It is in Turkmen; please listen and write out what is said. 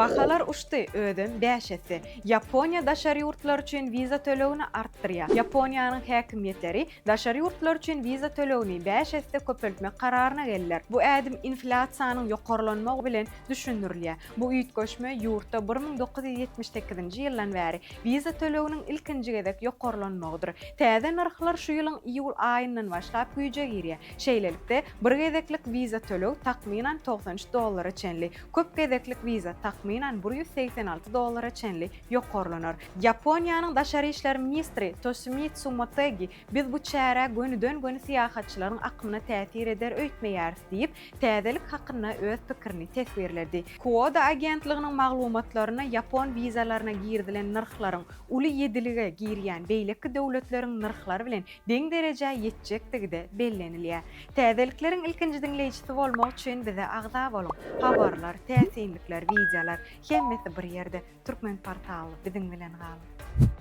Bahalar uçdy, özem bäş esse. Ýaponiýa daşary ýurtlar üçin wiza tölegini artdyrýar. Ýaponiýanyň häkimiýetleri daşary ýurtlar üçin wiza tölegini bäş esse köpeltmek kararyna geldiler. Bu ädim inflýasiýanyň ýokarlanmagy bilen düşündirilýär. Bu üýtgeşme ýurtda 1978-nji ýyldan bäri wiza töleginiň ilkinji gezek ýokarlanmagydyr. Täze nyrhlar şu ýylyň iýul aýyndan başlap güýje girýär. Şeýlelikde, bir gezeklik wiza töleg takmynan 93 dollara çenli, köp gezeklik wiza takmynan 186 dollara çenli ýokarlanar. Ýaponiýanyň daşary işler ministri Tosimitsu Motegi Biz bu çärä gönüden-göni syýahatçylaryň akymyna täsir eder öýtmeýäris diýip, täzelik hakynda öz pikirini teswirledi. Kwoda agentliginiň maglumatlarynda ýapon wizalaryna girizilen nyrhlaryň uly ýedilige girýän beýleki döwletleriň nyrhlary bilen deň derejä ýetjekdigi-de bellenilýär. Täzelikleriň ilkinji diňleýjisi bolmak üçin bize agza boluň! Habarlar, täsinlikler, wideolar, hemmesi bir ýerde, Türkmenportal biziň bilen galyň!